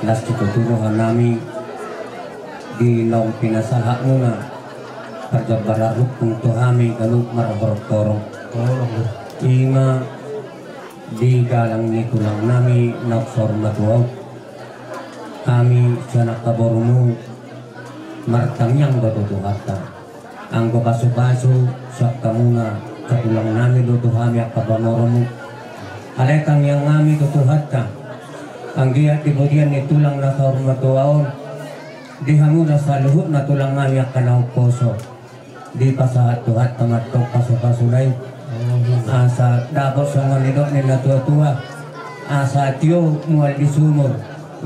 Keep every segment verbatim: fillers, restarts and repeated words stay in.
Las situtu roha nami di naung pinasahat muna parjambaran rungkung tu hami ganup marhorong-horong. Ima di dalan ni tulang nami naung saur matua on. Hami sian angka borumu martangiang do tu Tuhanta. Anggo pasu-pasu sian hamuna angka tulang nami do tu hami angka pamorumu. Alai tangiang nami tu Tuhanta, anggiat di pudian ni tulang na saur matua on, di hamuna saluhutna tulang nami angka na umposo, dipasahat Tuhanta ma antong pasu-pasuna i. Asa dapot songon nidok ni na tua-tua, asa tio mual di sumur,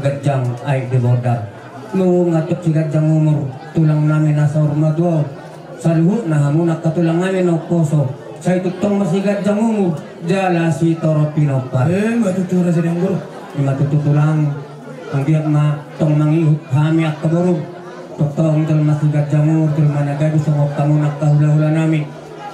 ganjang aek di bondar. Nunga tok siganjang umur tulang nami na saur matua on, saluhutna hamuna angka tulang nami na umposo, sai tongtong masiganjang umur jala sitorop pinompar. Ima tutu, raja ni anggur. Ima tutu tulang. Anggiat ma tong mangihut hami angka borum, tongtong jolma siganjang umur, jolma na gabe songon hamuna angka hula-hula nami.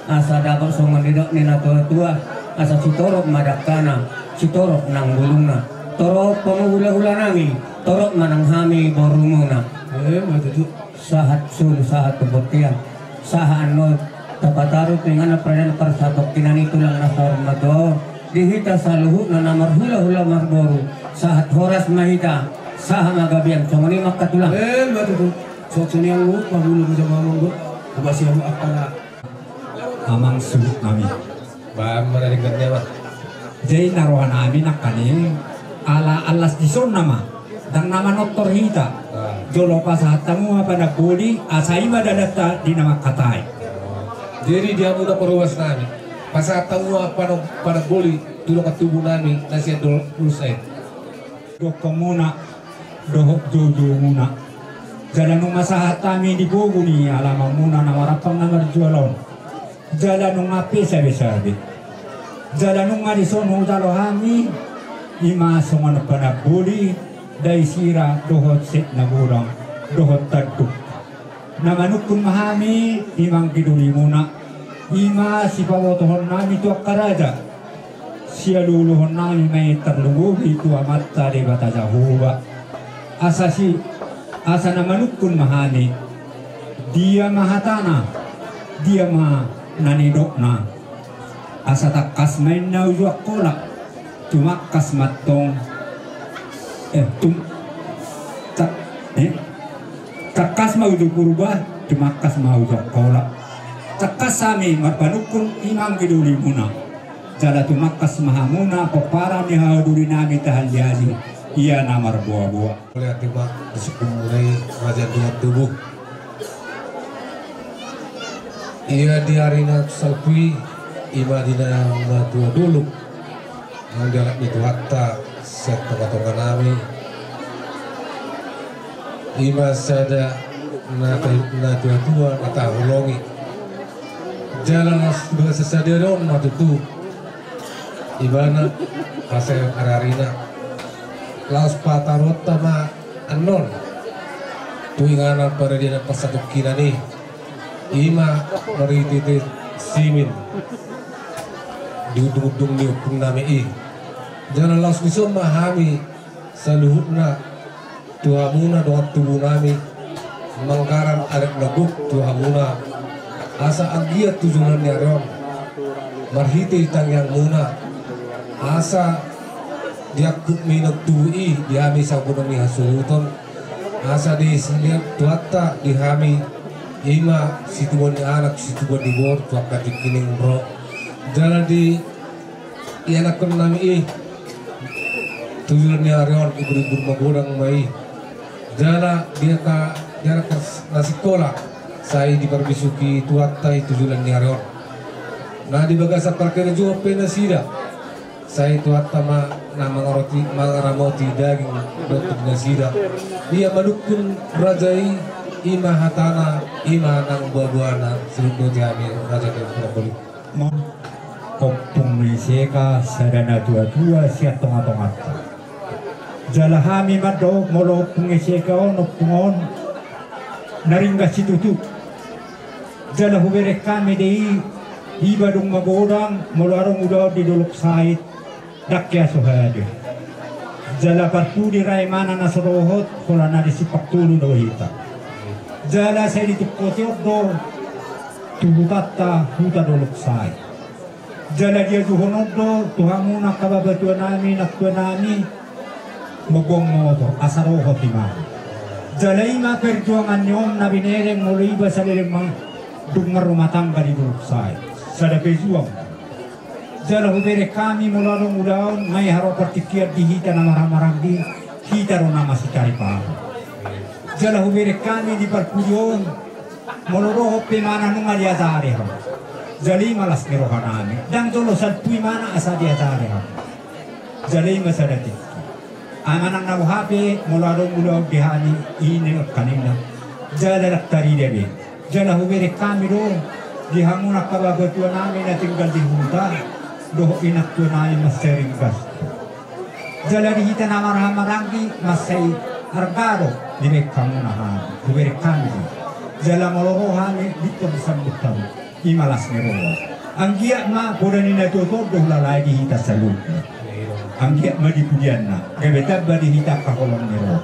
Asa dapot songon nidok ni na tua-tua, asa sitorop ma dangkana, sitorop nang bulungna. Torop hamu hula-hula nami, torop ma nang hami borumuna. Ima tutu. Sahat solu sahat tu bontean. Sahat annon tapataru tu inganan pardalanan parsatongkinan i tulang na saur matua on. Di hita saluhutna na marhula-hula marboru, sahat horas ma hita, sahat ma gabean. Songon i ma angka tulang. Ima tutu. Songon i ma anggo pangulu ma jama amang do. Upa siamu angka na amang suhut nami. Ba mararinggan dia ma. Jadi na roha nami nangkaning ala allas dison nama, ndang na manortor hita. Jolo pasahat hamu ma panamboli, asa ima dalanta di na mangkatai. Jadi di hamuna paruas nami, pasahat hamu ma panamboli tu dongan tubu nami na sian dolok Lusa i. Dohot hamuna dohot joujou muna. Jala nunga sahat hami di pogu ni alaman muna na marampang na marjual on. Jala nunga pe sabe-sabe. Jala nunga dison hujalo hami, ima songon panamboli, dai sira dohot set na godang dohot tanduk. Na manungkun ma hami, ima anggi doli muna, ima sipabotohon nami tu angka raja. Sialualuhon nami ma i tarlumobi tu Amanta Debata Jahowa. Asa si, asa na manungkun ma hami. Dia ma hatana, dia ma na nidokna. Asa tangkas ma inna uju Angkola, tumangkas ma antong, eh, tum-, ta-, eh, tangkas ma uju Purba, tumangkas ma uju Angkola. Tangkas hami marpanungkun ima anggi doli muna. Jala tumangkas ma hamuna pomparan ni haha doli nami Tahan Liali, ia na marboa-boa. Mauliate ma di sungkun muna i, raja ni dongan tubu. Ia di ari na salpu i, ima di na matua dolok, nang dialap ni Tuhanta sian tonga-tonga nami. Ima sada na ta-, na tua-tua na taholongi. Jala las di bagasan sadari on ma tutu ibana pasahat ari-arina. Laos pataruonta ma annon tu inganan paradianan parsatongkinan i, ima marhite-hite simin di undung-undung ni ompung nami i. Jala laos dison ma hami saluhutna tu hamuna dongan tubu nami, manggarar adat na gok tu hamuna, asa anggiat tu joloan ni ari on, marhite tangiang muna, asa diangkut ma inong tubu i di hami sagodang ni hasuhuton, asa disalean Tuhanta di hami, ima situbuan ni anak, situbuan ni boru, tu angka tingki na umro. Jala di ianakhon nami i tu joloan ni ari on, ibur-ibur magodang ma i. Jala di angka, di angka na sikola, sai diparbisuhi Tuhanta i tu joloan ni ari on. Na di bagasan parkarejoan pe nasida, sai Tuhanta ma na mangaramoti, mangaramoti daging dohot tubu nasida. Ia manungkun raja i, ima hatana, ima nang boa-boana, saluhut dohot hami raja ni parpoli. Ompung ni Seka sada na tua-tua sian tonga-tonganta. Jala hami mandok molo ompung ni Seka on, ompung on na ringgas situtu. Jala hubereng hami do i, iba dung magodang molo adong ulaon di dolok sahit, ndang hea so hadir. Jala parpudi ra imana na so dohot, holan na di Simpang Tolu do hita. Jala sai ditungkoti on do tu hutanta, huta Dolok Sai. Jala diajuhon on do tu hamu angka bapatuanami, nantuanami, mogong motor, asa dohot imana. Jala i ma perjuangan ni on na binereng, molo iba saleleng ma dung marrumah tangga di Dolok Sai. Sada pejuang. Jala hubereng hami molo adong ulaon, nunga i haroa partingkian di hita na marhahamaranggi, hita do na masitaripahu. Jala hubereng hami di parpudi on, molo dohot pe imana nunga diajari hamu. Jala i ma las ni rohanami, ndang jolo salpu imana asa diajari hamu. Jala i ma sada tingki. Ai manang na boha pe molo adong ulaon di hami, i ni angka ninna. Jala ndang tarida be. Jala hubereng hami do di hamu angka bapatuanami na tinggal di huta dohot inantuanami mansai ringgas. Jala di hita na marhahamaranggi mansai arga do dibaen hamuna hami, hubereng hami do. Jala molo ro hami, dipon sambut hamu. I ma las ni roha. Anggiat ma poda ni natuatua on do hulalai di hita saluhutna. Anggiat ma di pudianna gabe tamba di hita angka holong ni roha.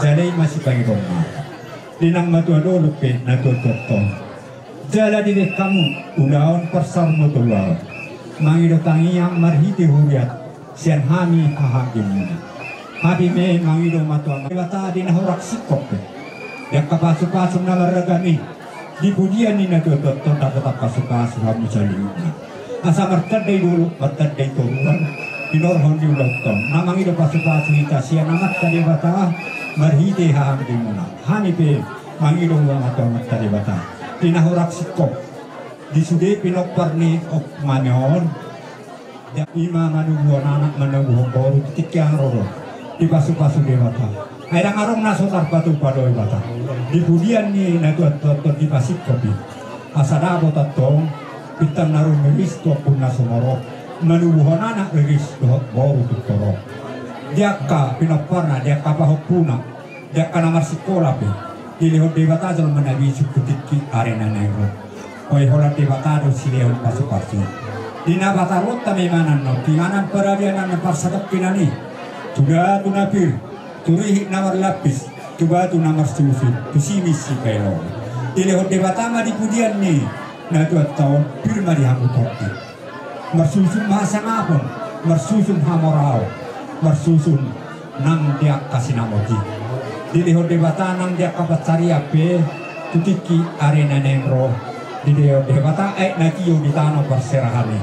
Jala i ma sipangidoannami. Di naung matua dolok pe natuatuanta on. Jala dibaen hamu ulaon parsaurmatuaon, mangido tangiang marhite huriat sian hami hahaanggimuna. Hami pe mangido ma tu Amanta Debata di na hurang singkop pe, di angka pasupasu na marragam i, di pudian ni natuatuanta on dapotan pasupasu hamu saluhutna. Asa martanda i dolok, martanda i toruan, hinorhon ni ulaonta on na mangido pasupasu hita sian Amanta Debata marhite hahaanggimuna. Hami pe mangido ma tu Amanta Debata di na hurang singkop, di sude pinompar ni ompungmi on. Ima manubuhon anak, manubuhon boru, tu tingki an ro do dipasupasu Debata. Ai ndang adong na so tarpatupa do Debata. Di pudian ni natuatuanta on dipasingkop i, asa dapot antong bintang na rumiris tu ombun na sumorop, manubuhon anak riris dohot boru tu torop. Di angka pinomparna, di angka pahompuna, di angka na marsikola pe, dilehon Debata jolma na bisuk tu tingki ari na naeng ro. Ai holan Debata do silehon pasupasu. Di na pataruonta ma imana on, tu inganan paradianan na parsatongkinan i, tu datu na pir, tu rihit na marlapis, tu batu na marsusun, tu simis sipaelong. Dilehon Debata ma di pudian ni natuatta on, pir ma di hamu tondi. Marsusun ma hasangapon, marsusun hamoraon, marsusun nang di angka sinamot i. Dilehon Debata nang di angka pansarian pe, tu tingki ari na naeng ro, dilehon Debata aek na tio di tano parserahan i.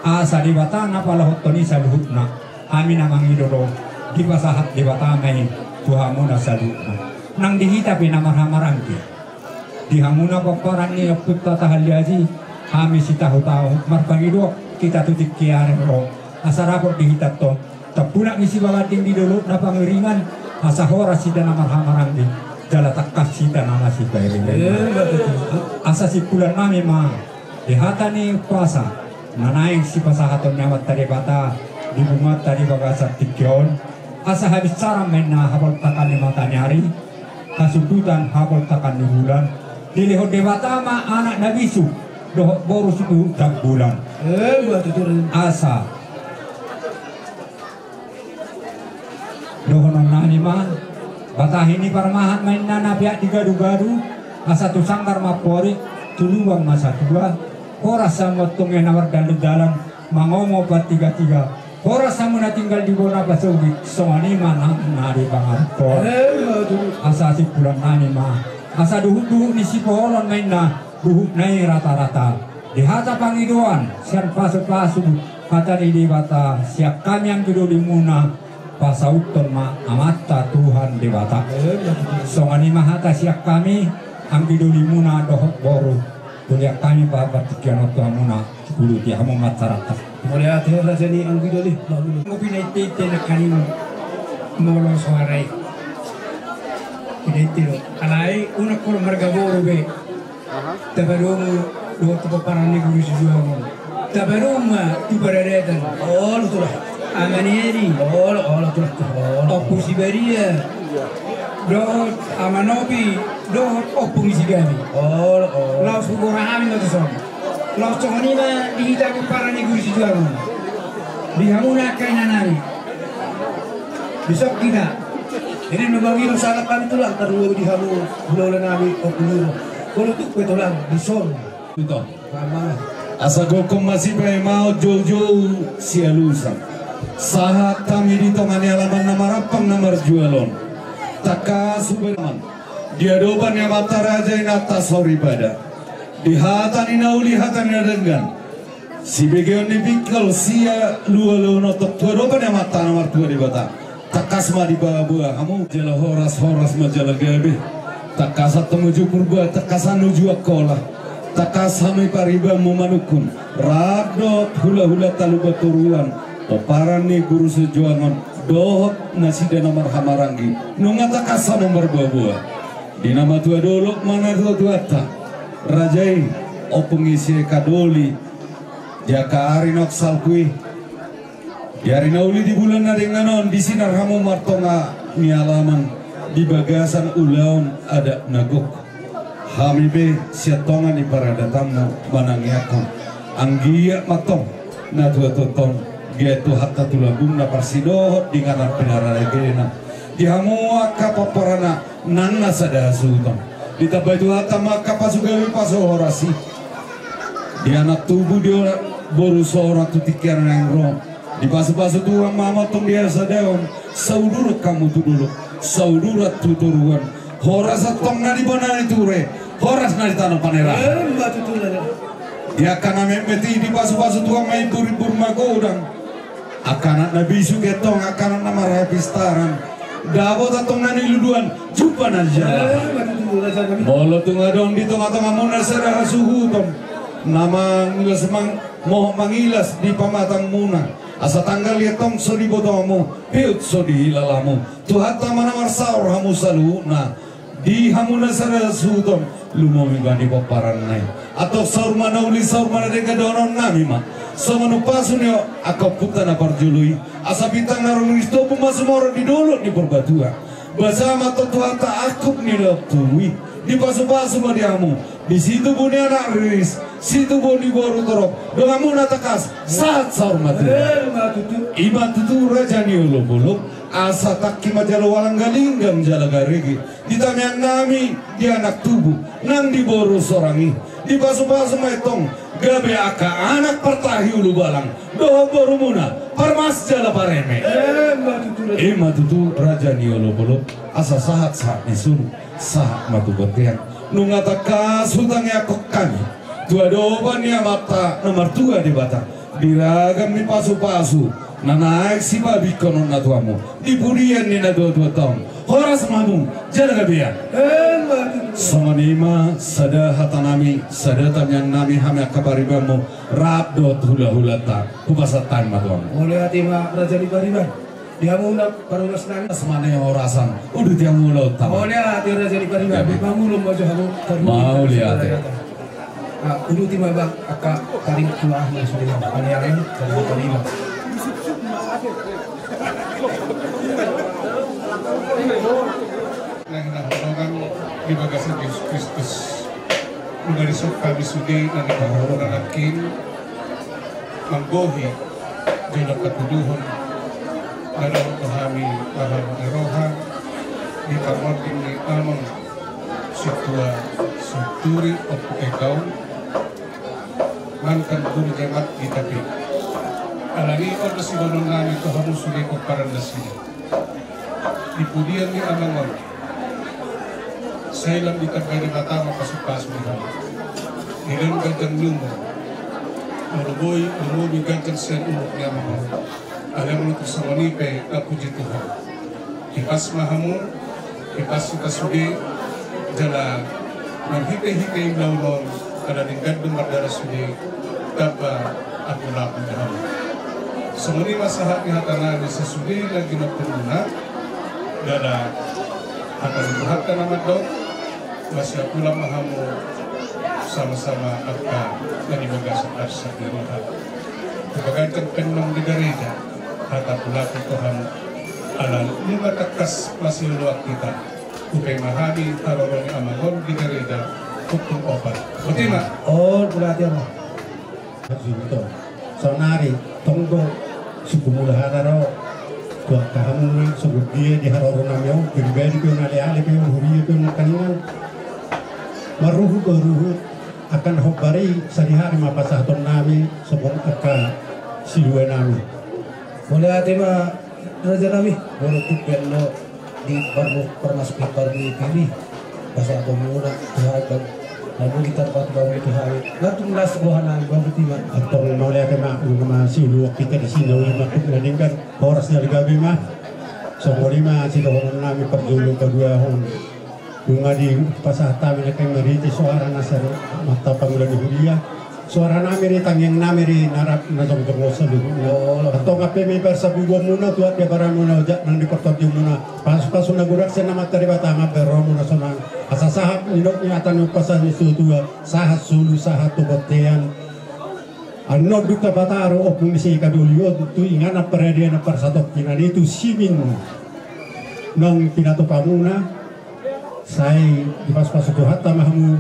Asa Debata na palahothon i saluhutna. Hami na mangido do, dipasahat Debata ma i tu hamuna saluhutna. Nang di hita pe na marhahamaranggi, di hamuna pomparan ni ompunta Tahan Liaji, hami sitahu-tahu marpangidoan hita tu tingki ari ro, asa dapot di hita antong tampunak ni sibaganding di dolok na pangiringan, asa horas hita na marhahamaranggi, jala tangkas hita na masipairingan. Asa simpulannami ma di hata ni umpasa na naeng sipasahaton ni Amanta Debata di punguanta di bagasan tingki on, asa habinsaran ma inna haboltakan ni mataniari, hasundutan haboltakan ni bulan, dilehon Debata ma anak na bisuk dohot boru suhut tambulan. Asa dohononnami ma, batahi ni parmahan ma inna na peak di gadu-gadu, asa tu sanggar ma amporik, tu lubang ma satua, horas hamu antong ia na mardalan-dalan, mangomo patiga-tiga, horas hamu na tinggal di bona pasogit, songon i ma nang na di pangarantoan. Asa simpulannami ma, asa duhut-duhut ni sipoholon ma inna, duhutna i rata-rata. Di hata pangidoan sian pasu-pasu hata ni Debata, sian hami anggi dolimuna, pasauthon ma Amanta Tuhan Debata. Songon i ma hata sian hami anggi dolimuna dohot boru, tulian hami papartingkian on tu hamuna, sikulut i hamu mansai rata. Mauliate raja ni anggi doli. Ngopi na inte-inte nangkaning molo soara i. Pinainte do. Alai unang holan marga boru be. Tapadomu dohot tu pomparan ni Guru Siduangon. Tapadomu ma tu paradatan. Olo tulang. Ama ni Edi. Olo, olo tulang. Olo. Ompu Sibadia. Dohot Ama Nopi. Dohot Ompu ni Sigami. Olo, olo. Laos hugora hami ma tuson. Laos songon i ma di hita pomparan ni Guru Siduangon. Di hamuna angka inanami. Bisa kita. Ini memang itu sangat kami tulang terlalu di hamu. Bulan nami, oh, bulan. Kalau tu betulan di son. Ito. Asa gokhon ma sipaimahon, joujou sialusan. Sahat hami di tonga ni alaman na marampang na marjual on. Tangkas huberaman. Di adopan ni amanta raja, inanta soripada. Di hata ni na uli, hata ni na denggan. Sibegeon ni pingkol, sialualuhon otok tu adopan ni amanta na martua Debata. Tangkas ma dipaboa hamu jala horas, horas ma jala gabe. Tangkasan hamu uju Purba, tangkasan uju Angkola. Tangkas hami paribanmu manungkun. Rap dohot hulahulanta Lumban Toruan. Pomparan ni Guru Sijoangan. Dohot nasida na marhahamaranggi. Nunga tangkas hamu marboaboa. Di na matua dolok ma natuatuanta. Raja i, ompung i sian Kadoli. Di angka ari na salpu i. Di ari na uli, di bulan na denggan on, disinar hamu martonga ni alaman di bagasan ulaon adat na gok. Hami pe sian tonga ni paradatanmu manangiangkon. Anggiat ma antong natuatuanta on, anggiat Tuhanta Tulanggung na parsidohot di inganan pinaragena. Di hamu angka pomparanna nang na sada hasuhuton. Ditambai Tuhanta ma angka pasu gabe, pasu horas i. Di anak tubu, di boru soran tu tingki na naeng ro. Dipasupasu Tuhan ma hamu antong di hasadaon, sauduran hamu tu dolok, sauduran tu toruan. Horas antong na di bona ni ture, horas na di tano panerangan. Di angka na metmet i dipasupasu Tuhan ma imburimbur magodang. Angka anak na bisuk i antong, angka anak na marhapistaran. Dapot antong na niluluan, jumpa na di jalan. Molo tung adong di tongatongamuna sada hasuhuton na mangilas, mang-, mohop mangilas di pamatangmuna, asa tanggal i antong so diboto hamu, peot so dihilala hamu. Tuhanta ma na marsaor hamu saluhutna. Di hamu na sada hasuhuton, lumobi ma di pomparanna i. Antong saur ma na uli, saur ma na denggan dohononnami ma. Songon umpasu ni angka ompunta na parjolo i. Asa bintang na rumiris tombu ma sumorop di dolok ni Purbatua. Basa ma antong Tuhanta angkup ni dolok tubu i. Dipasupasu ma di hamu. Di situbu ni anak riris, situbu ni boru torop. Donganmuna tangkas, sahat saur matua. I ma tutu raja ni olopolop. Asa tangki ma jala ualang, galinggang jala garege. Di tangiangnami, di anak tubu nang di boru sorang i, dipasupasu ma antong gabe angka anak partahi ulubalang dohot borumuna parmas jala pareme. I ma tutu raja ni olopolop. Asa sahat sahat ni suru, sahat ma tu bontean. Nunga tangkas hutangiangkon hami tu adopan ni Amanta na martua Debata. Di ragam ni pasupasu na naeng sipabingkonon na tu hamu, di pudian ni natuatuanta on, horas ma hamu jala gabean. Songon i ma sada hatanami, sada tangiangnami, hami angka paribanmu rap dohot hulahulanta, hupasahat ma tu hamu. Mauliate ma raja ni pariban. Di hamu na parulosnami. Asmane horasan. Uduti hamu ulaonta. Mauliate raja ni pariban. Mangulon ma jo hamu. Mauliate. Uduti ma bang angka paling tua na sude, paling ari, paling tua. Na hinaholongan di bagasan Jesus Kristus. Nunga dison hami sude na di pahohoran nangkin manggohi jolo hatuduhon na dohot tu hami pahamu ni roha di pangordi ni amang Situa Suturi Ompu Ekaun mantan guru jemaat di Tapi. Alani on do sidohonon nami tu hamu sude pomparan nasida. Di pudian ni amang on sai lam ditambai Debata ma pasupasu ni hamu. Dilehon ganjang ni umur. Molo boi lumobi ganjang sian umur ni amang on. Alai molo tung songon i pe, puji Tuhan. Hipas ma hamu, hipas hita sude, jala marhitehite ulaon on, ala denggan do mardalan sude, tamba apulapul do hamu. Songon i ma sahat ni hatanami sasude na ginompunmuna, jala hata ni Tuhanta na mandok, masiapula ma hamu sama-sama angka na di bagasan arsak ni roha. Hupaganjang pe annon di gareja hata pulapul tu hamu. Ala nunga tangkas masioloan hita, hupe ma hami haroro ni amang on di gareja Hukum Opat. Boti ma. On pulati ama. Saonari tong do suku mula hata ro. Tu angka hamuna songon dia di haroro nami on, pribadi pe on, aleale pe on, huria pe on, nangkiningan. Marruhut do ruhut, angka na hombar i sadihari ma pasahaton nami songon angka silua nami. Mauliate ma raja nami. Molo tung pe annon di parmu-, parmas-, parminggu i. Pasahaton muna tu hami, na boi tarpatupa muna tu hami. Nunga tung las roha nami, boti ma. Antong mauliate ma, nunga masiulu hita di sini, uli ma tung na denggan, horas na gabe ma. Songon i ma sidohonon nami parjolo paduahon. Nunga dipasahat hami nangkin marhite soara na sari mata pangula ni huria. Soara nami ri tangiang nami ri na rap na jongjong on saluhutna. Antong hape ma i parsabubuon muna tu adopan muna ojak nang di partondion muna. Pasupasu na godang sian Amanta Debata mambahen roha muna sonang. Asa sahat nidok ni hata ni umpasa ni situatua, sahat solu sahat tu bontean. Annon dung tapataru ompung ni si kadoli on tu inganan paradianan parsatongkinan i tu simin naung pinatupa muna. Sai dipasupasu Tuhanta ma hamu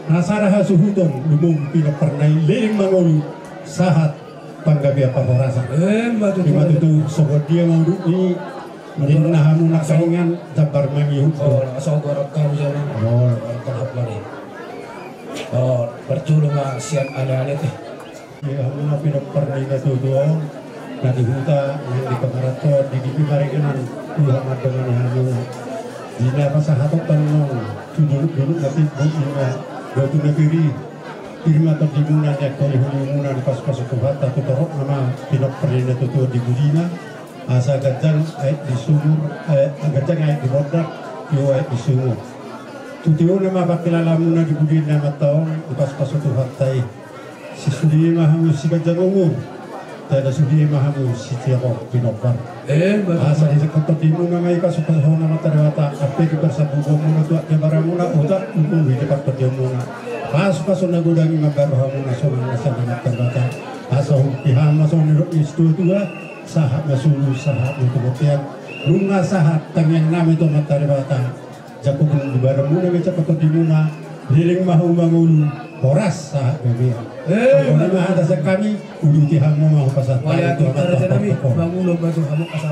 na sada hasuhuton, lumobi pinomparna i, leleng mangolu, sahat panggabean parhorasan. Ima tutu. Songon dia ma udut ni ninna hamu nangkiningan, jambar mangihut do. Parjolo ma sian aleale. Ia hamuna pinompar ni natuatua on, na di huta, na di pangarantoan, di dipinariganan, Tuhan mandongani hamuna. Di na pasahaton tano tu dolok-dolok na timbo, ima botu na piri. Piri ma tondimuna, nian holi-holimuna, dipasupasu Tuhanta tu torop nama pinompar ni natuatua di pudina. Asa ganjang aek di sumur, eh, ganjang aek di bondat, tio aek di sumur. Tu tio nama pangkilalamuna di pudi ni Amanta on, dipasupasu Tuhanta i. Sude ma hamu siganjang umur, jala sude ma hamu sitiok pinompar. Asa di sangkot tondimuna ma i pasupasu Amanta Debata, ampe di parsabubuonmuna tu adopanmuna, ojak lumobi di partondionmuna. Pasupasu na godang i mambahen rohamuna sonang na sian Amanta Debata. Asa huhut hamu ma songon nidok ni situatua, sahat ma solu, sahat ma tu bontean. Nunga sahat tangiang nami tu Amanta Debata. Jangkon di badanmuna ma i, jangkon tondimuna, leleng ma hamu mangolu, horas sahat gabe. Songon i ma hata sian hami, uduti hamu ma hupasahat hami tu Amanta Debata. Mangolu ma tu hamu asa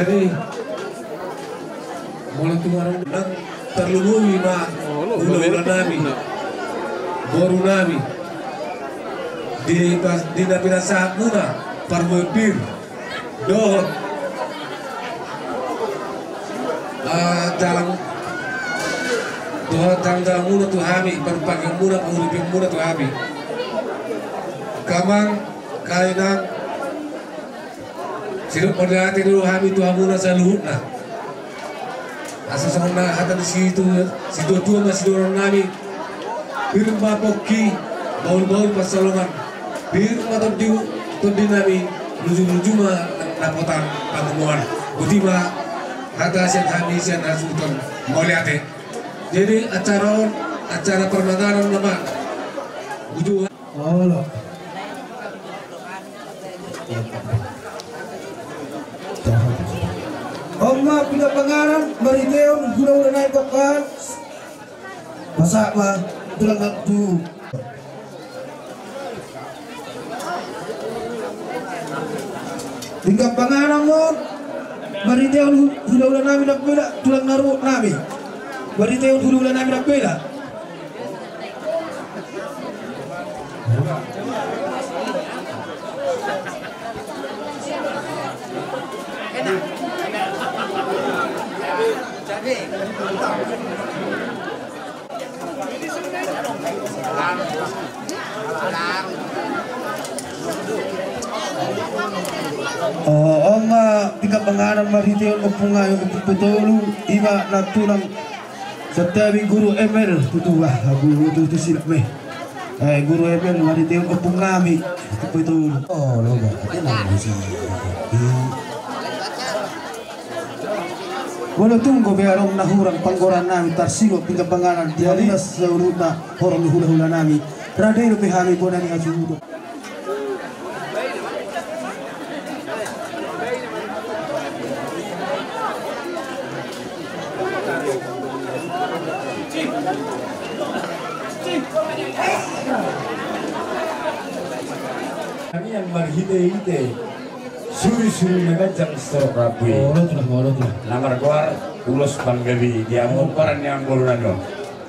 Hei, molo tung adong nang tarlumobi ma hulahula nami, boru nami, di pas di na pinasahat muna parbue pir dohot, ah, dalan dohot dalan muna tu hami, parpagian muna, panguripion muna tu hami. Amang, inang, sidok mauliate do hami tu hamuna saluhutna. Asa songon na hata ni situ, situatua ma sidohonon nami: Pir ma pongki, bahulbahul pansalongan. Pir ma tondi, tondi nami, lujuluju ma dapotan pangomoan. Boti ma hata sian hami sian hasuhuton. Mauliate. Jadi acara on acara parmanganan nama. Ujung. Olo. On ma pinggan panganan marhitehon hulahula nai pokkoan. Pasahat ma tulang na tu. Pinggan panganan on marhitehon hu-, hulahula nami na bela, tulang na ruhut nami. Marhitehon hulahula nami na bela. O, on ma pinggan panganan marhitehon ompung nami, ompung Petolu, ima na tulang Santabi Guru Emil, tutu, ah, Guru, tutu, silap me. Eh, Guru Emil, marhitehon ompung nami, ompung Petolu. O, loba, tenang, masih. Molo tung gabe adong na hurang panggoran nami, tarsingot pinggan panganan, di hamuna saluhutna horong ni hulahula nami. Rade dope hami bona ni hasuhuton. Hami yang marhite-hite suri-suri na ganjang sitorop rambu i. Olo tulang, olo tulang. Na margoar ulos panggabean di hamu pomparan ni amang boru nami on.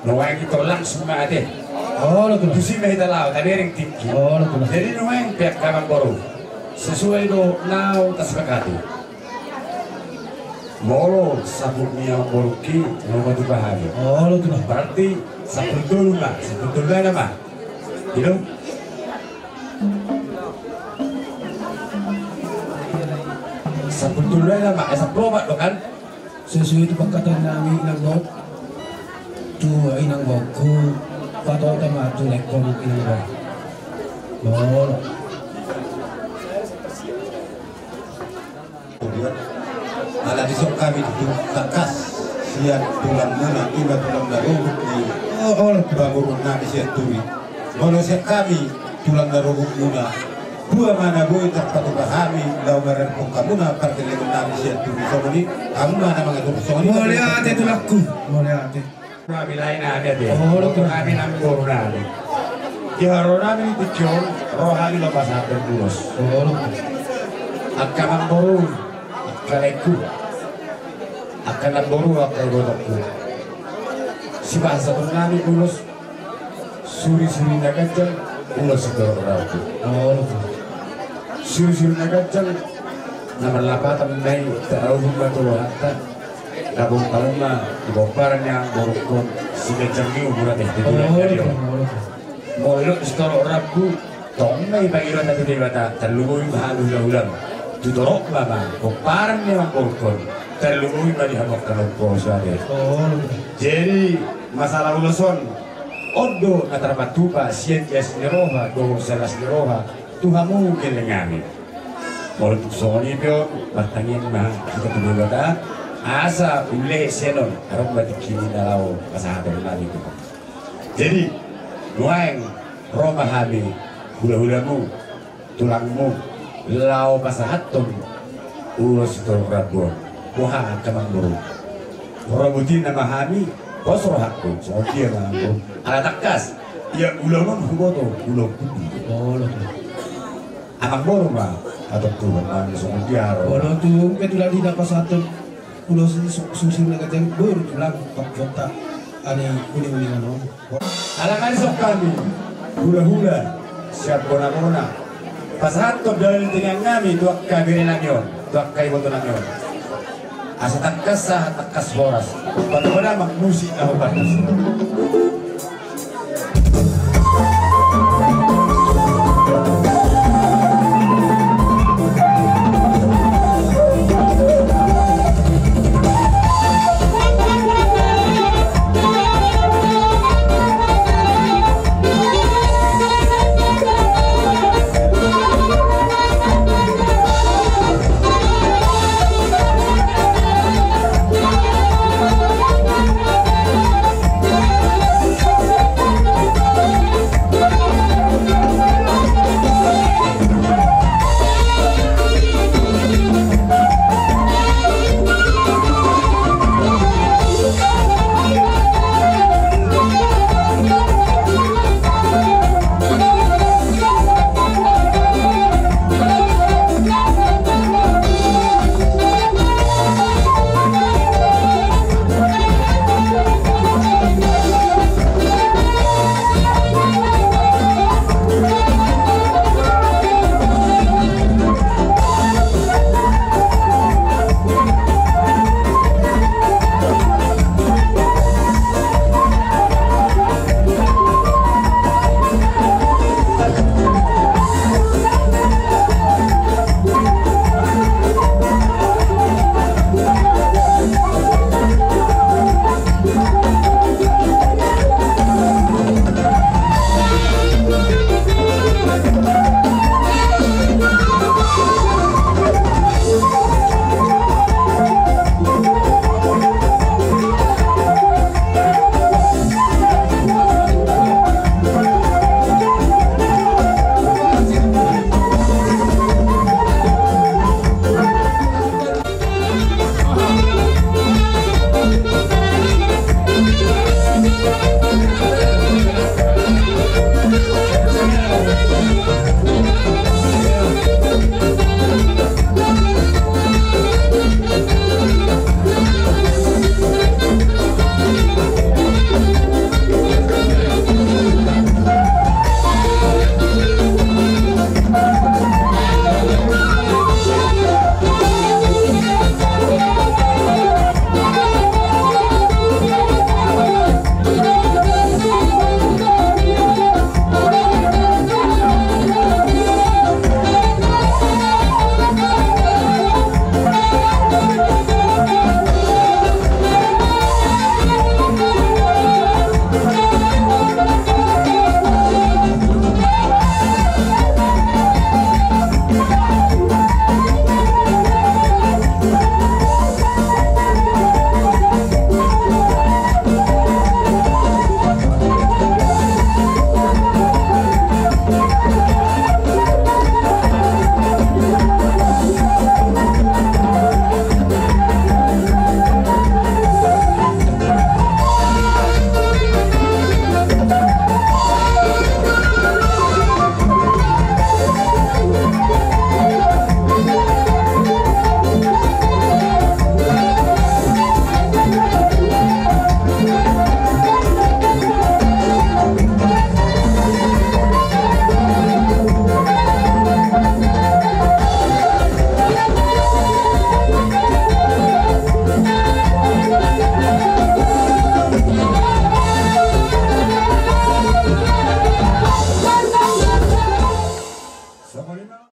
Nuaeng ito langsung ma ate. Olo tulang. Tusi ma hita laho, tabereng tingki. Olo tulang. Jadi nuaeng pe angka amang boru, sesuai do na husepakati. Molo saput ni amang borungki, nunga dipahami. Olo tulang. Berarti saput tolu ma, saput tolu ma. Ido? Saput tolu ma, eh, saput opat do kan? Sesuai tu pangkataion nami inang gok. Tu inang gokku, patota ma tu lengkon inang gok. Olo. Ala dison hami tu tangkas sian tulang muna, ima tulang na ruhut ni, oh, olo, pamoruon nami sian Turi. Molo sian hami tulang na ruhut muna, dua ma na boi tarpatupa hami laho maradophon hamuna pargellengon nami sian Turi. Songon i, hamu ma na mangatur. Songon i. Mauliate tulangku. Mauliate. Nami lae nami ate. Olo tulang. Nami, nami boru nami. Di haroro nami di tingki on, ro hami laho pasahathon ulos. Olo tulang. Angka amang boru, angka laengku, angka namboru, angka ibotongku. Sipasahaton nami ulos suri-suri na ganjang, ulos sitorop rambu. Olo tulang. Suri-suri na ganjang, na marlapatan ma i, tarlumobi ma tu rohanta. Tabung-tabung ma di pomparan ni amang borungkon, siganjang ni umur ate. Olo tulang, olo tulang. Molo didok sitorop rambu, tong ma i pangidoanta tu Debata, tarlumobi ma hami hulahulam. Tu torop ma, ma pomparan ni amang borungkon, tarlumobi ma di hamu angka na umposo ate. Olo tulang. Jadi masalah ulos on, on do na tarpatupa sian ias ni roha dohot sian las ni roha tu hamu gelleng nami. Molo tung songon i pe on, martangiang ma hita tu Debata asa umlehon sian on, adong ma tingki ni na laho pasahaton nami tu. Jadi nuaeng ro ma hami hulahulamu, tulangmu, laho pasahathon ulos sitorop rambu on. Boha angka amang boru? Ro boti nama hami, pos rohangku, songon dia ma amang boru. Ala tangkas, ia ulaon on huboto, ulaon pudi. Olo tulang. Amang boru ma. Atau tu bermain sungguh diaro. Walau tu, betul tadi dapat satu. Ulos ni su-, susi na gajang, bur, tulang, pakota, ani, kuning, kuning, anu. Ala ngai songon hami, hula-hula, sian bona-bona. Pasahathon dalan ni tangiang nami, tu angka bere nami on, tu angka iboto nami on. Asa tangkas sahat, tangkas horas. Patupa damang musik na huparmusik.